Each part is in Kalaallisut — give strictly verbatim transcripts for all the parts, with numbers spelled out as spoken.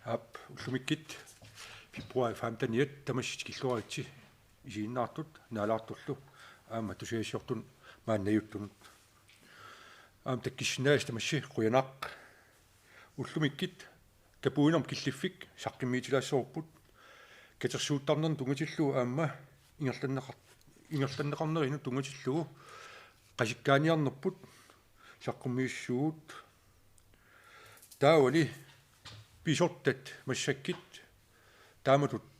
Aap, ullumikkut februar femteniat tamassi tikilluaritsi isiginnaartut naalaartorlu aamma tusagassiortunut maannajuttunut. Aamma takkissinnaasasi tamassi qujanaq. Ullumikkut kapuinermut killiffik saqqummiutilaassavarput. Katersuuttarnermut tunngatillugu aamma ingerlanneqar-, ingerlanneqarnerinut tunngatillugu qasukkaaniarnerput saqqummiussisugut. Taavali pisortat massakkut taamatut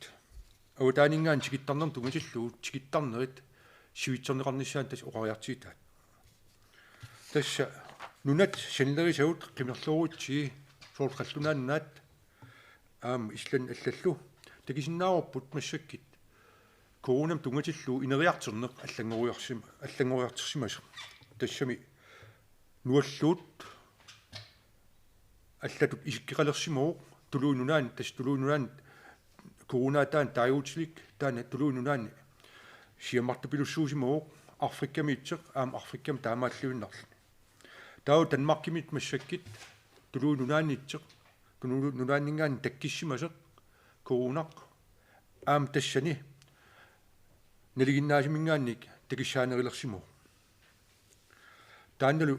avataaninngaanniit tikittarnermut tunngatillugu tikittarnerit sivitsorneqarnissaannut tassa oqariartuutaat. Tassa nunat sanilerisagut qimerlooritsigit soorlu qallunaat nunaat aamma Island allallu takusinnaavarput massakkut coronamut tunngatillugu ineriartorneq allanngoriarsim-, allanngoriartorsimasoq. Tassami nualluut allatut isikkoqalersimavoq Tuluit Nunaanni, tassa Tuluit Nunaanni corona taanna taaguutilik, taanna Tuluit Nunaanni siammartupilussuusimavoq Afrikamiittoq aamma Afrikami taamaalluinnarluni. Taava Danmarkimiittoq massakkut Tuluit Nunaanniittoq, Tuluit Nunaanninngaanniit takkussimasoq coronaq aamma tassani nalinginnaasuminngaanniit takussaanerulersimavoq. Taannalu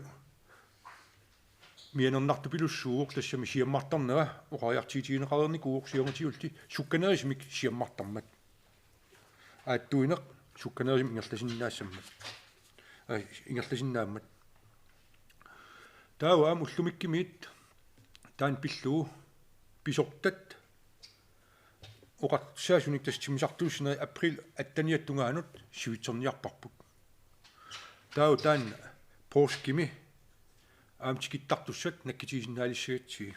mianernartupilussuuvoq tassami siammartarnera oqariartuutigineqareernikuuvoq siornatigut sukkanerusumik siammartarmat. Aattuineq sukkanerusumik ingerlasinnaassammat. Aa, ingerlasinnaammat. Taava aamma ullumikkumiit taanna pillugu pisortat oqartussaasunik tassa timmisartuussinerit april atteniata tungaanut sivitsorniarparput. Taava taanna poorskimi aamma tikittartussat nakkutigisinnaalissagatsigit.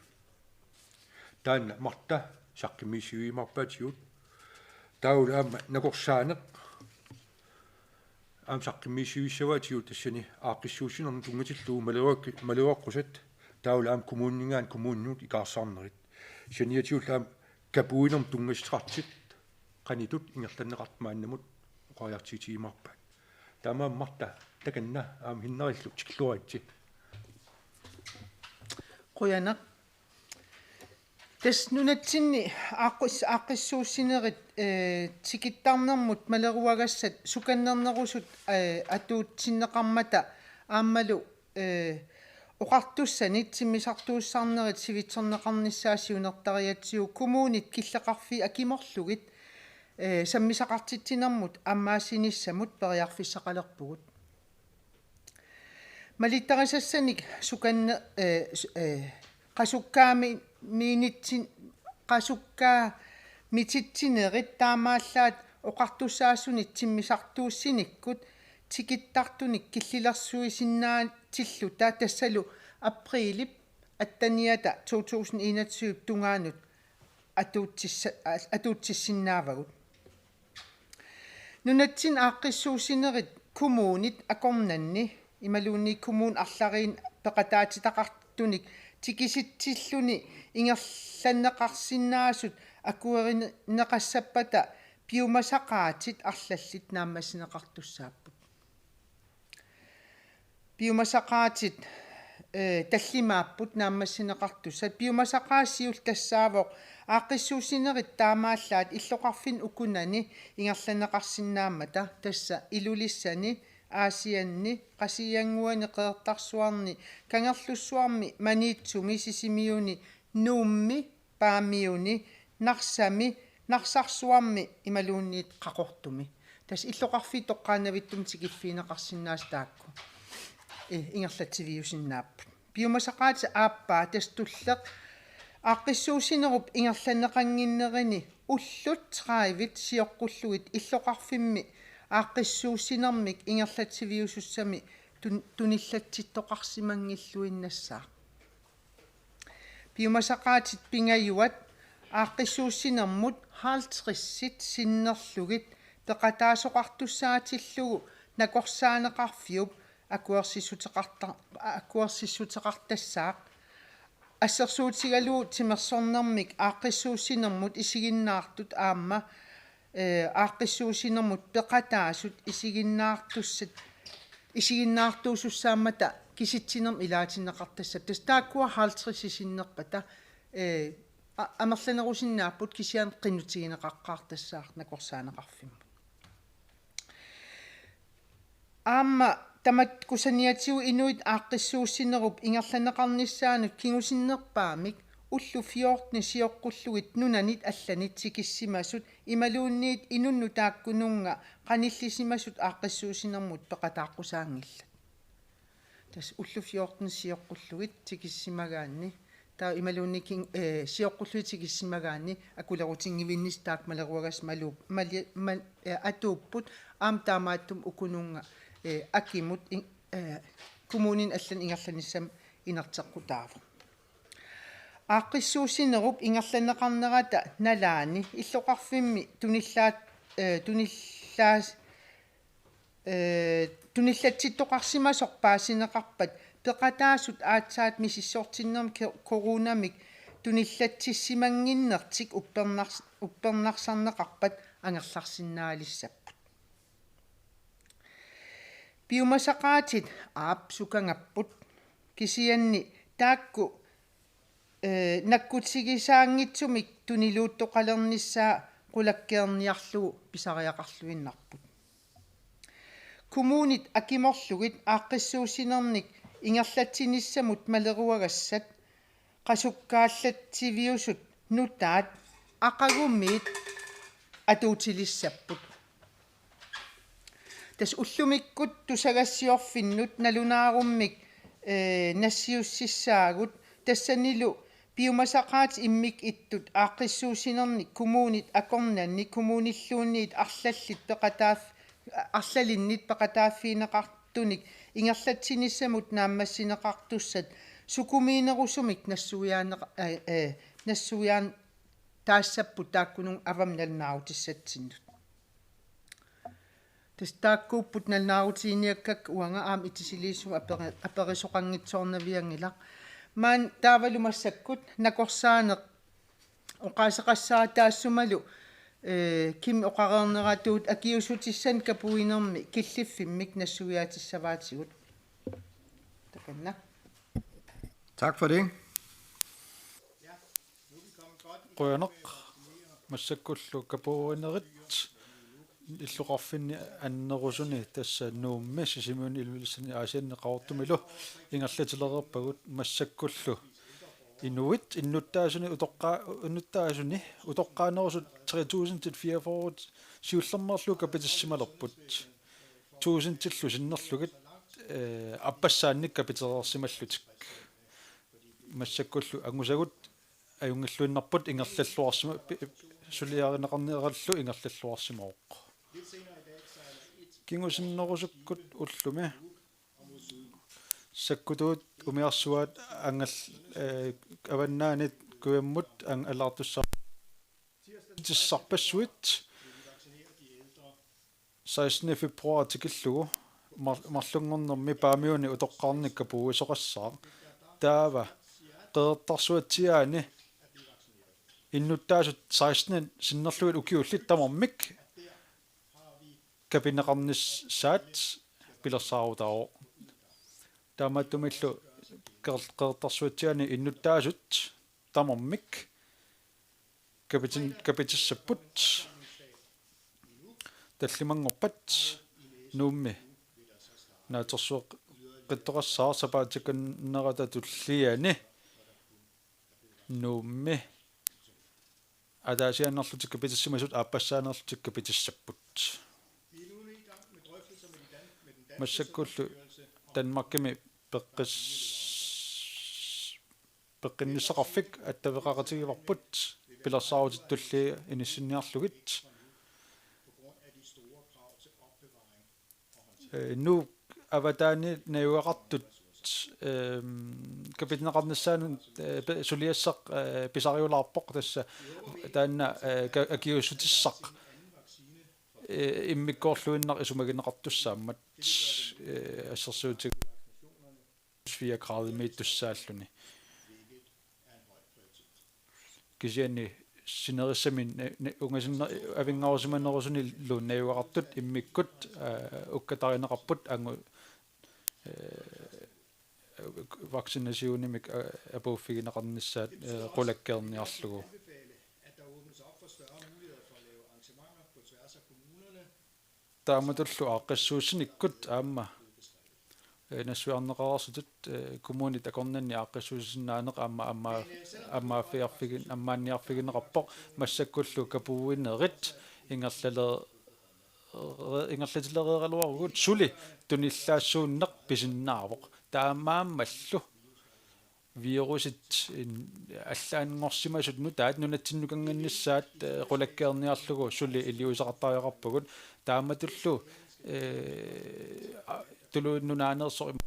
Taanna Marta saqqummiussivigiumaarpaatigut. Taavalu aamma nakorsaaneq aamma saqqummiussivissavaatigut tassani aaqqissuussinermut tunngatillugu maleruak-, maleruaqqusat taavalu aamma kommuninngaanniit kommuninut ikaarsaarnerit. Saniatigullu aamma kapuinermut tunngassuteqartut qanoq ittoq ingerlanneqartut maannamut oqariartuutigiumaarpaat. Taamaammat Marta, takanna aamma hinnarillu tikilluaritsi. Qujanaq. Tassa nunatsinni aaqqis-, aaqqissuussinerit, ee, tikittarnermut maleruagassat sukannernerusut, ee, atuutsinneqarmata aammalu, ee, oqartussanit timmisartuussisarnerit sivitsorneqarnissaat siunertariaatsigut kommunit killeqarfiit akimorlugit, ee, sammisaqartitsinermut ammaassinissamut periarfissaqalerpugut. Malittarisassanik sukanne-, ee, su-, ee, qasukkaami-, miinitsin-, qasukkaammititsinerit taamaallaat oqartussaasunit timmisartuussinikkut tikittartunik killilersuisinnaatsilluta tassalu apriilip atteniata to tusind enogtyve tungaanut atuutsissa-, atuutsissinnaavagut. Nunatsinni aaqqissuussinerit kommunit akornanni imaluunniit kommunit arlariinni peqataatitaqartunik tikisitsilluni ingerlanneqarsinnaasut akuerineqassappata piumasaqaatit arlallit naammassineqartussaapput. Piumasaqaatit, ee, tallimaapput naammassineqartussat. Piumasaqaat siulleq tassaavoq aaqqissuussinerit taamaallaat illoqarfinni ukunani ingerlanneqarsinnaammata, tassa Ilulissani, Aasianni, Qasigiannguani, Qeqertarsuarni, Kangerlussuarmi, Maniitsumi, Sisimiuni, Nuummi, Paamiuni, Narsami, Narsarsuarmi imaluunniit Qaqortumi. Tassa illoqarfiit toqqaannavittumik tikiffigineqarsinnaasut taakku, ee, ingerlatsiviusinnaapput. Piumasaqaatit aappaa tassa tulleq aaqqissuussinerup ingerlanneqannginnerini ullut tredive sioqqullugit illoqarfimmi aaqqissuussinermik ingerlatsiviusussamik tun-, tunillatsittoqarsimanngilluinnassaaq. Piumasaqaatit pingajuat aaqqissuussinermut halvtredsit sinnerlugit peqataasoqartussaatillugu nakorsaaneqarfiup akuersissuteqarta-, akuersissuteqartassaaq. Assersuutigalugu timersornermik aaqqissuussinermut isiginnaartut aamma, ee, aaqqissuussinermut peqataasut isiginnaartussat, isiginnaartuusussaammata kisitsinermik ilaatinneqartassapput. Tassa taakkua halvtredsit sinnerpata, ee, a-, amerlanerusinnaapput kisianni qinnutigineqaqqaartassaaq nakorsaaneqarfimmut. Aamma tamakku saniatigut inuit aaqqissuussinerup ingerlanneqarnissaanut kingusinnerpaamik ullut fjorten sioqqullugit nunanit allanit tikissimasut imaluunniit inunnut taakkununnga qanillisimasut aaqqissuussinermut peqataaqqusaanngillat. Tassa ullut fjorten sioqqullugit tikissimagaanni, taava imaluunniit kin-, eh, sioqqullugit tikissimagaanni akulerutinngivinnissaq taakku maleruagassat malu-, mali-, mal-, eh, atuupput, aamma taamaattumik ukununnga, eh, akimut in-, eh, kommunini allani ingerlanissamut inerteqqutaavoq. Aaqqissuussinerup ingerlanneqarnerata nalaani illoqarfimmi tunillaat-, eh, tunillaas-, eh, tunillatsittoqarsimasoq paasineqarpat peqataasut aatsaat misissortinnermi ke-, coronamik tunillatsissimannginnertik uppernars-, uppernarsarneqarpat angerlarsinnaalissapput. Piumasaqaatit aap sukangapput, kisianni taakku, eh, nakkutigisaanngitsumik tuniluuttoqalernissaa qulakkeerniarlugu pisariaqarluinnarput. Kommunit akimorlugit aaqqissuussinernik ingerlatsinissamut maleruagassat qasukkaallatsiviusut nutaat aqagumiit atuutilissapput. Tassa ullumikkut tusagassiorfinnut nalunaarummik, eh, nassiussissaagut, tassanilu piumasaqaatit immikkut ittut aaqqissuussinernik kommunit akornanni kommunilluunniit arlallit peqataaf-, arlalinnit peqataaffigineqartunik ingerlatsinissamut naammassineqartussat sukumiinerusumik nassuiaaneqa-, eh, eh, nassuiaan- taassapput taakkununnga avammut nalunaarutissatsinnut. Tassa taakkuupput nalunaarutiginiakkakka uanga aamma itisiliissumik aperi-, aperisoqanngitsoornavianngilaq. Maani taavalu massakkut nakorsaaneq oqaaseqassaaq taassumalu, eh, Kim oqareerneratuut akiuussutissanik kapuinermi killiffimmik nassuiaatissavaatigut. Takanna. Tak for det. Qujanaq massakkullu kapuuinerit illoqarfinni annerusuni, tassa Nuummi, Sisimiuni, Ilulissani, Aasianni Qaqortumilu ingerlatilereerpagut. Massakkullu inuit innuttaasuni utoqqa-, innuttaasuni utoqqaanerusut tre tusind fireogfyrre siullermeerlugu kapitissimalerput. Tusindillu sinnerlugit, eh, aappassaannik kapitereersimallutik. Massakkullu angusagut ajunngilluinnarput ingerlalluarsima-, pi-, suliarineqarnerallu ingerlalluarsimavoq. Kingusinnerusukkut ullumi sakkutuut umiarsuaat angal-, eh, avannaanit kujammut ang-, allaartussaapput tissarpassuit sekstende februar tikillugu mar-, marlunngornermi Paamiuni utoqqarnik kapuuisoqassaaq. Taava Qeqertarsuatsiaani innuttaasut seksten sinnerlugit ukiullit tamarmik kapineqarnissaat pilersaarutaavoq. Taamaattumillu Qeqer-, Qeqertarsuatsiaani innuttaasut tamarmik kapitin-, kapitissapput. Tallimanngorpat Nuummi naatsorsueqqittoqassaaq sapaatip akunnerata tulliani Nuummi ataasiaannarlutik kapitissimasut aappassaaneerlutik kapitissapput. Massakkullu Danmarkimi peqqis-, peqqinnissaqarfik attaveqaqatigivarput pilersaarutit tulliit inissinniarlugit. Eh, Nuuk avataani najugaqartut, ehm, kapitineqarnissaanut, eh, pe-, suliassaq, eh, pisariulaarpoq tassa taanna, eh, ka-, akiuussutissaq, eh, immikkoorluinnaq isumagineqartussaammat, eh, assersuutigalugu fire gradimiittussaalluni. Kisianni sinerissami na-, na-, ungasinner-, avinngarusimanerusunilu najugaqartut immikkut, eh, ukkatarineqarput angu-, eh, vaccinationimik, øh, apuuffigineqarnissaat, øh, qulakkeerniarlugu. Taamatullu aaqqissuussinikkut aamma, øh, nassuiarneqareersutut, øh, kommunit akornanni aaqqissuussisinnaaneq aamma, aamma, aammaaffiarfigin-, aammaanniarfigineqarpoq, massakkullu kapuuinerit ingerlale-, ingerlatilereeraluarugut suli tunillaassuunneq pisinnaavoq. Taamaammallu virusit in-, allaanngorsimasut nutaat nunatsinnukannginnissaat, øh, qulakkeerniarlugu suli iliuuseqartariaqarpugut. Taamatullu, øh, a-, Tuluit Nunaanersoq im-,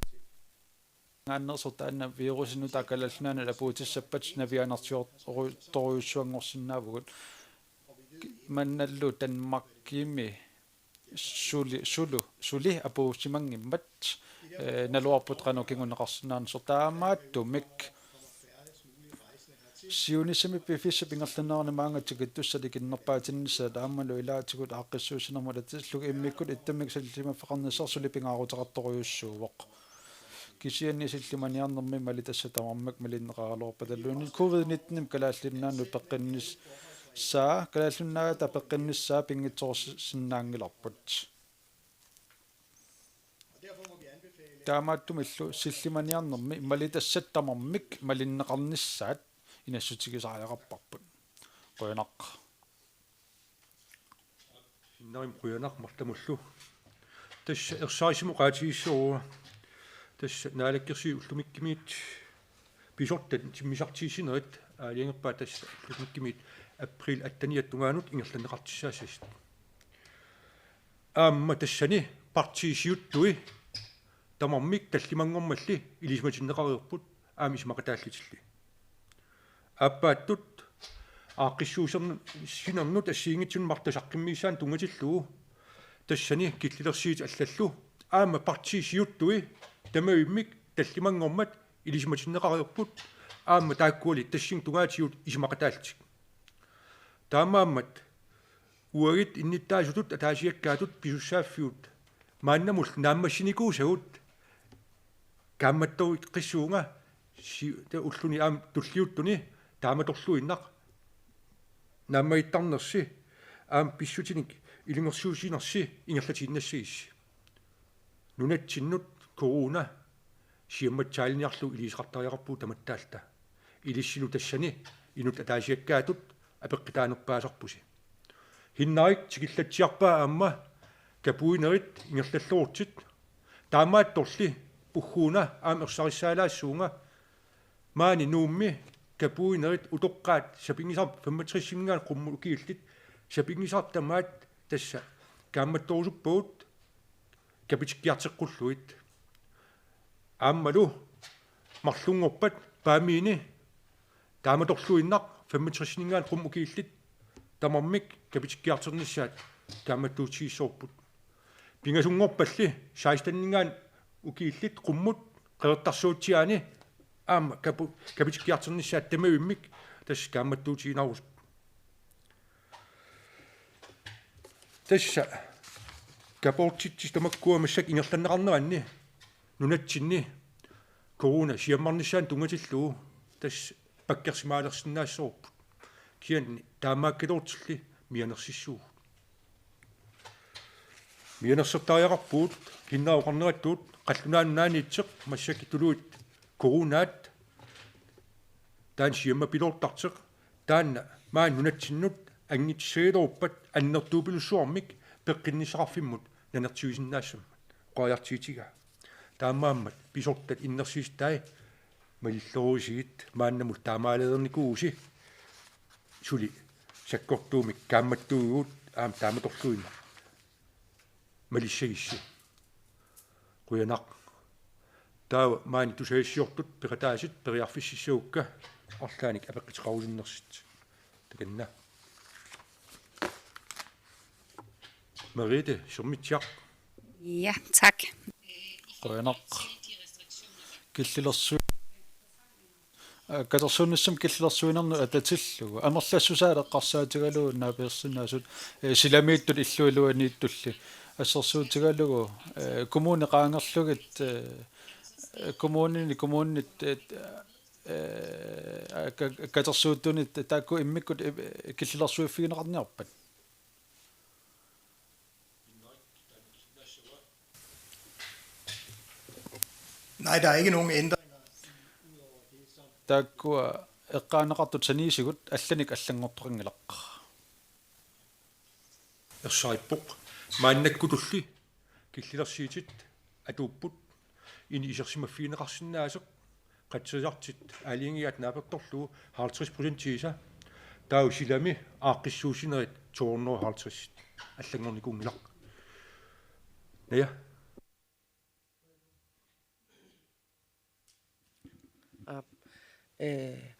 ngaannersoq taanna virusit nutaat Kalaallit Nunaannut apuutissappat navianartorujussuanngorsinnaavugut. Mannallu Danmarkimi suli, sulu, suli apuussimanngimmat, øh, naluarput qanoq kinguneqarsinnaanersoq. Taamaattumik siunissami piffissap ingerlanerani maanga tikittussat ikinnerpaatinnissaat aammalu ilaatigut aaqqissuussinermut atisillugit immikkut ittumik sillimaffeqarnissaq suli pingaaruteqartorujussuuvoq. Kisianni sillimaniarnermi malitassat tamarmik malinneqaraluarpatalluunniit covid nitten-imi Kalaallit Nunaannut peqqinnissaa, Kalaallit Nunaata peqqinnissaa pinngitsoorsinnaanngilarput. Taamaattumillu sillimaniarnermi malitassat tamarmik malinneqarnissaat inassutigisariaqarparput. Qujanaq. Innarimi qujanaq Martamullu. Tassa ersarissimut oqaatigissavarput. Tassa naalakkersuisut ullumikkut pisortat timmisartissinerit aalajangerpaat tassa ullumikkut april atteniata tungaanut ingerlanneqartussaassasut. Aamma tassani partiit siuttui tamarmik tallimanngormalli ilisimatinneqareerput aamma isumaqataallutilli. Aappaattut aaqqissuussinernut assigiinngitsunut Marta saqqummiussaanut tunngatillugu tassani killilersuutit allallu aamma partiit siuttui tamavimmik tallimanngormat ilisimatinneqareerput aamma taakkuali tassani tungaatigut isumaqataallutik. Taamaammat uagut innuttaasutut ataasiakkaatut pisussaaffigut maannamullu naammassinikuusagut kaammattoqqissuunga si-, ta-, ulluni aamma tulliuttuni taamatorluinnaq naammagittarnersi aamma pissutinik ilungersuussinersi ingerlatiinnassagissi. Nunatsinnut corona siammatsaaliniarlugu iliuuseqartariaqarpugut tamatta alta. Ilissilu tassani inuttut ataasiakkaatut apeqqutaanerpaasarpusi. Hinnarik tikillatsiarpaa aamma kapuinerit ingerlalluartut. Taamaattorli pugguuna aamma ersarissaalaassuunga maani Nuummi kapuinerit utoqqaat sapinngisaq femogtresininngaanniit qummut ukiullit sapinngisaq tamaat tassa kaammattorusuppagut kapitikkiarteqqullugit. Aammalu marlunngorpat Paamiuni taamatorluinnaq femogtresininngaanniit qummut ukiullit tamarmik kapitikkiartornissaat kaammattuutigissavarput. Pingasunngorpalli seksteninngaanniit ukiullit qummut Qeqertarsuutsiaani aamma kapu-, kapitikkiartornissaat tamavimmik tassa kaammattuutiginarusuppoq. Tassa kapoortitsisut tamakkua massakkut ingerlanneqarneranni nunatsinni corona siammarnissaanut tunngatillugu tassa pakkersimaalersinnaassavarput. Kisianni taamaakkaluartulli mianersissuugut. Mianersortariaqarpugut Hinnarup oqarneratut qallunaanut nunaanniittoq massakkut tuluit coronat taanna siammapiloortartoq taanna maani nunatsinnut anngutissagaluarpat annertuupillussuarmik peqqinnissaqarfimmut nanertuisinnaassammat oqariartuutigaa. Taamaammat pisortat innersuussutai malilluarussigit maannamut taamaalereernikuuvusi suli sakkortuumik kaammattuugut aamma taamatorluinnaq malissagissi. Qujanaq. Taava maani tusagassiortut peqataasut periarfississagukka arlaannik apeqquteqarusunnersut. Takanna. Merete, Sermitsiaq. Ja, tak. Qujanaq. Killilersu-, øh, katersuunnissamut killilersuinernut atatillugu. Amerlassusaat eqqarsaatigalugu naapiissinnaasut, øh, silamiittut illup iluaniittulli. Assersuutigalugu, øh, kommunit qaangerlugit, øh, Kommunini, kommunit, eh, eh, ka-, katersuuttunit taakku immikkut, eh, killilersuiffigineqarniarpat? Nej, der er ikke nogen ændringer. Taakkua eqqaaneqartut saniisigut allanik allanngortoqanngilaq. Ersarippoq. Maannakkutulli killilersiitit atuupput, ini isersimaffigineqarsinnaasoq, qatserisartit aalajangigaat naapertorlugu halvtreds procentiisa, taava silami aaqqissuussinerit to hundrede og halvtreds allanngornikuunngilaq. Naja. Aap. Ee,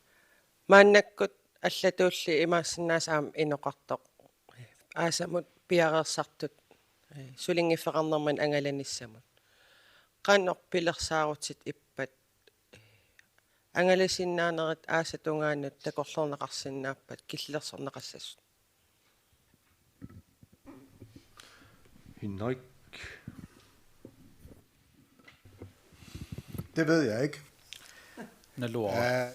maannakkut allatuulli imaassinnaavoq aamma inoqartoq. Aasamut piareersartut, ee, sulinngiffeqarnermini angalanissamut. Qanoq pilersaarutit ippat, ee, angalasinnaanerit aasap tungaanut takorloorneqarsinnaappat killilersorneqassasut? Henrik. Det ved jeg ikke. Naluara. Øh,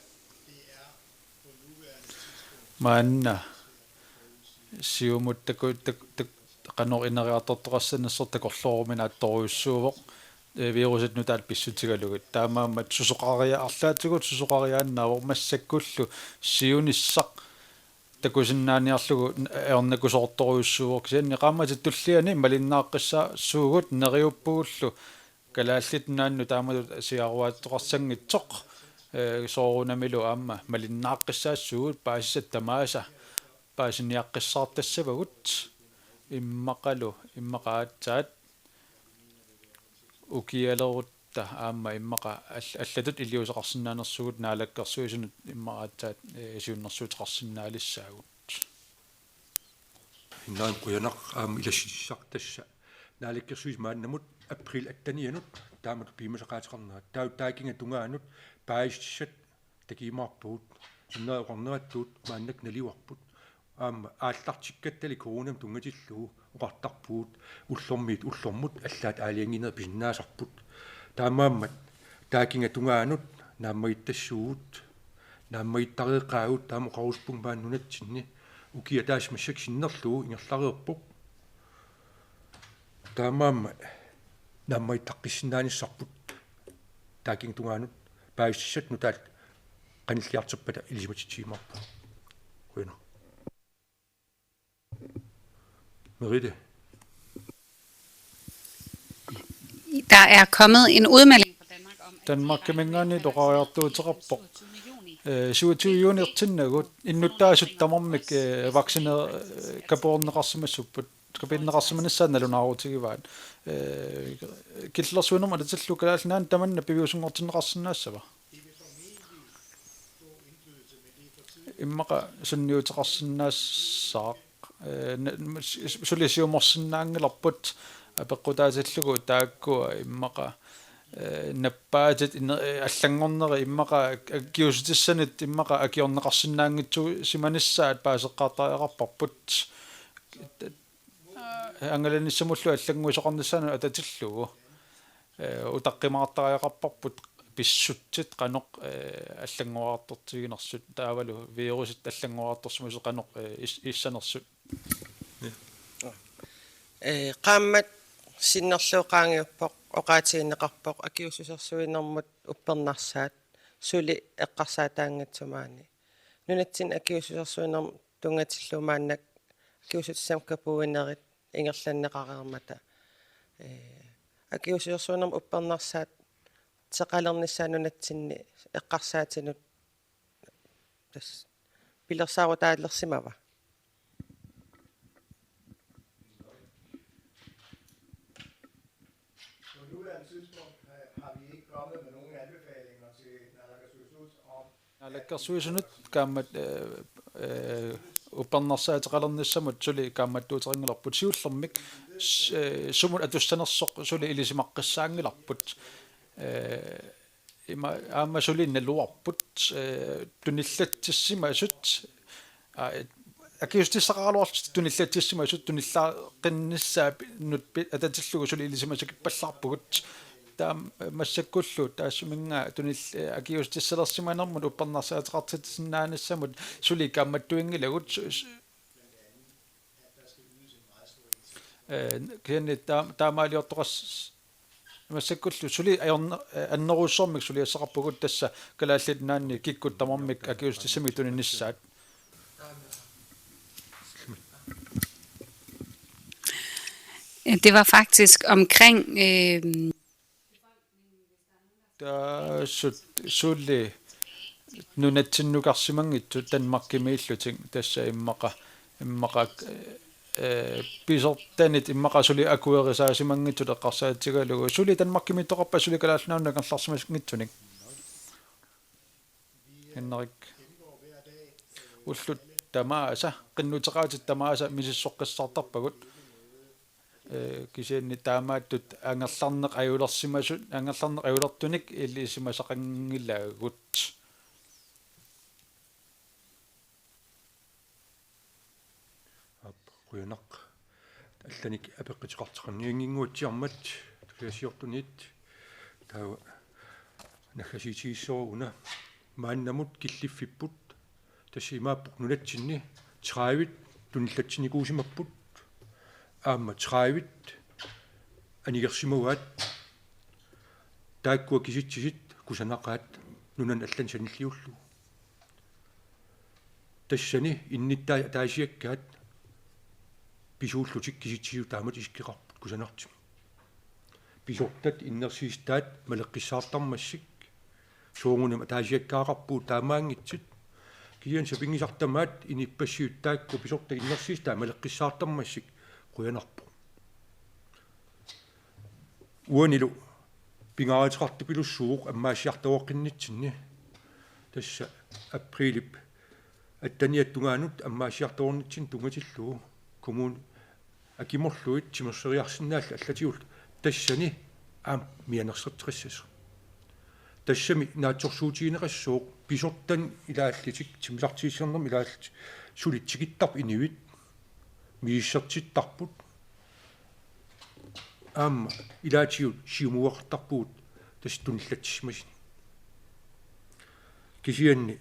Maanna Siumut taku-, tak-, tak-, qanoq ineriartortoqassanersoq takorlooruminaatsorujussuuvoq, ee, virusit nutaat pissutigalugit. Taamaammat susoqaria-, arlaatigut susoqariaannaavoq, massakkullu siunissaq takusinnaaniarlugu n-, ajornakusoortorujussuuvoq, kisianni qaammatit tulliani malinnaaqqissaassuugut, neriuppugullu Kalaallit Nunaannut taamatut siaruaattoqarsanngitsoq, ee, soorunamilu aamma malinnaaqqissaassuugut, paasissat tamaasa paasiniaqqissaartassavagut, immaqalu, immaqa aatsaat ukialerutta aamma immaqa all-, allatut iliuuseqarsinnaanersugut, naalakkersuisunut immaqa aatsaat, ee, siunnersuuteqarsinnaalissaagut. Henrik, qujanaq aamma ilassitissaq tassa. Naalakkersuisut maannamut april attenianut taamatut piumasaqaateqarnerat. Taava taakinga tungaanut paasissutissat takujumaarpagut. Sinneri oqarnerattuut maannakkut nalivarput. Aamma aallartikkattali coronamut tunngatillugu oqartarpugut ullormiit ullormut allaat aalajangiinerit pisinnaasarput. Taamaammat taakinga tungaanut naammagittassaagut, naammagittareeqqaagut, taama oqarusuppunga maani nunatsinni. Ukiaq ataaseq massakkut sinnerlugu ingerlareerpoq. Taamaammat naammagittaqqissinnaanissatsinnut taakinga tungaanut paasissutissat nutaat qanilliartorpata ilisimatitsiumaarpugut. Qujanaq. Merete. Der er kommet en udmelding fra Danmark om, at Danmarkiminngaanniit oqariartuuteqarpoq. Ee, syvogtyve juni ertinnagut innuttaasut tamarmik, ee, vacciner-, ee, kaperneqarsimassuupput, kaperneqarsimanissaat nalunaarutigivaat. Ee, killilersuinermut atatillugu Kalaallit Nunaanni tamanna piviusunngortinneqarsinnaassava? Immaqa sunniuteqarsinnaassaaq, ee, na-, s-, s-, suli siumorsinnaanngilarput apeqqutaatillugu taakkua immaqa, ee, nappaatit ine-, ee, allanngorneri immaqa ak-, akiuussutissanit immaqa akiorneqarsinnaanngitsuusimanissaat paaseqqaartariaqarparput. Angalanissamullu allannguisoqarnissaanut atatillugu, ee, utaqqimaartariaqarparput pissutsit qanoq, ee, allanngoriartortiginersut taavalu virusit allanngoriartorsimasut qanoq, ee, is-, issanersut. Ee, qaammat sinnerlugu qaangiuppoq, oqaatigineqarpoq akiuussusersuinermut uppernarsaat suli eqqarsaataanngitsoq maani. Nunatsinni akiuussusersuinermut tunngatillugu maannakkut akiuussutissamut kapuuinerit ingerlanneqareermata. Ee, akiuussusersuinermut uppernarsaat seqalernissaat nunatsinni eqqarsaatinut tassa pilersaarutaalersimava? På nuværende tidspunkt har vi ikke kommet med nogen anbefalinger til naalakkersuisut om Naalakkersuisunut kaammat, ee, ee, uppernarsaateqalernissamut suli kaammattuuteqanngilarput, siullermik s-, ee, sumut atussanersoq suli ilisimaqqissaanngilarput. Ee, ima aamma suli naluarput, ee, tunillatsissimasut, aa, akiuussutissaqaraluarlutik tunillatsissimasut tunillaaqqinnissaapput atatillugu suli ilisimasakippallaarpugut. Taam-, massakkullu taassuminnga tunil-, akiuussutissalersimanermut uppernarsaateqartitsisinnaanissamut suli kaammattuinngilagut su-, su-, eh, kisianni taam-, taamaaliortoqas-, massakkullu suli ajorna-, eh, annerusumik suliassaqarpugut tassa Kalaallit Nunaanni kikkut tamarmik akiuussutissamik tuninissaat. Det var faktisk omkring, øh, Taassuma suli nunatsinnukarsimanngitsut Danmarkimiillutik tassa immaqa, immaqa, eh, pisortanit immaqa suli akuerisaasimanngitsut eqqarsaatigalugu. Suli Danmarkimiittoqarpat suli Kalaallit Nunaannut angerlarsimanngitsunik. Henrik. Ullut tamaasa, qinnuteqaatit tamaasa misissoqqissaartarpagut. Eh, kisianni taamaattut angerlarneq ajulersimasut, angerlarneq ajulertunik ilisimasaqanngilagut. Aap, qujanaq. Allanik apeqquteqartoqarniannginnguatsiarmat tusagassiortunit. Taava naggasiitigissavaruna maannamut killiffipput. Tassa imaappoq nunatsinni tredive tunillatsinnikuusimapput. Aamma tredive anigersimavaat. Taakkua kisitsisit kusanaqaat nunanut allanut sanilliullugu. Tassani innuttaat ataasiakkaat pisuullutik kisitsisit taamatut isikkoqarput kusanartumik. Pisortat innersuussutaat maleqqissaartarmassuk. Soorunami ataasiakkaaqarpugut taamaanngitsut. Kisianni sapinngisaq tamaat inuppassuit taakku pisortat innersuussutaat maleqqissaartarmassuk qujanarpoq. Uanilu pingaaruteqartupilussuuvoq ammaassiartuaqqinnittsinni. Tassa apriilip atteniata tungaanut ammaassiartuaqqinnittsinni tunngatillugu kommuni akimorlugit timersoriarsinnaallu allatigullu tassani aamma mianersorteqassasoq. Tassami naatsorsuutigineqassooq pisortanit ilaallutik timmisartuussinermut ilaallutik suli tikittarput inuit misissortittarput aamma ilaatigut siumueqartarpugut tassa tunillatsissimasunik. Kisianni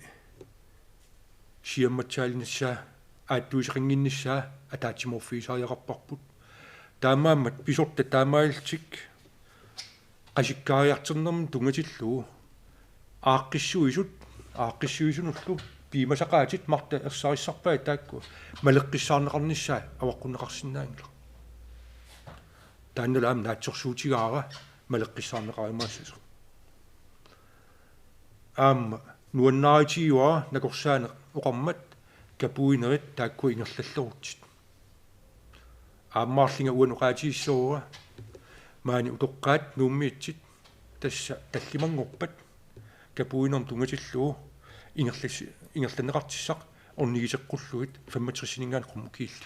siammatsaalinissaa aattuiseqannginnissaa ataatsimoorfigisariaqarparput. Taamaammat pisortat taamaalillutik qasikkaariartornermut tunngatillugu aaqqissuisut, aaqqissuisunullu piumasaqaatit marluk ersarissarpaat taakku maleqqissaarneqarnissaat avaqqunneqarsinnaanngilaq. Taannalu aamma naatsorsuutigaara maleqqissaarneqarumaassasoq. Aamma nuannaarutigaara nakorsaaneq oqarmat kapuinerit taakkua ingerlallerutsit. Aammaarlunga uani oqaatigissavara maani utoqqaat Nuummiutsit tassa tallimanngorpat kapuinermut tunngatillugu ingerlas-, ingerlanneqartussaq ornigiteqqullugit femogtresininngaanniit qummut ukiullit.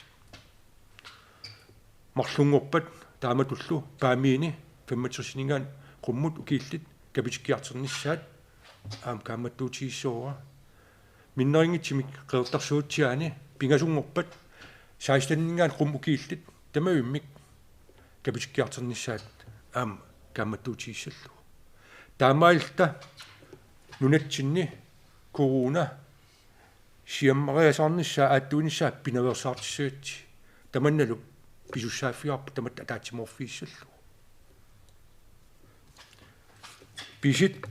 Marlunngorpat taamatullu Paamiuni femogtresininngaanniit qummut ukiullit kapitikkiartornissaat aamma kaammattuutigissavara. Minnerunngitsumik Qeqertarsuutsiaani pingasunngorpat seksteninngaanniit qummut ukiullit tamavimmik kapitikkiartornissaat aamma kaammattuutigissallugu. Taamaalilluta nunatsinni corona siammariasaarnissaa aattuinissaa pinaveersaartissagatsigit tamannalu pisussaaffigaarput tamatta ataatsimoorfigissallugu. Pisut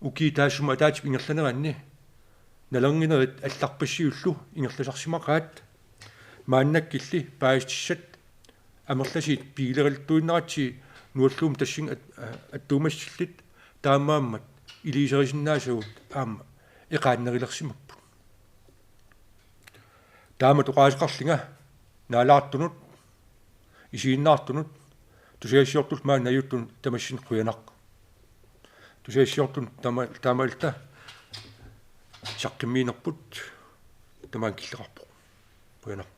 ukiut taassuma ataatsip ingerlaneranni nalorninerit allarpassuillu ingerlasarsimaqaat maannakkulli paasissutissat amerlasuut pigileraluttuinnaratsigit nualluum tassunga at-, a-, attuumassullutik taamaammat iliuuserisinnaasagut aamma eqaannerulersimapput. Taama oqaaseqarlunga naalaartunut, isiginnaartunut, tusagassiortullu maani najuttunut tamassinnik qujanaq. Tusagassiortunut tama-, taamaalilluta saqqummiinerput tamaanga killeqarpoq. Qujanaq.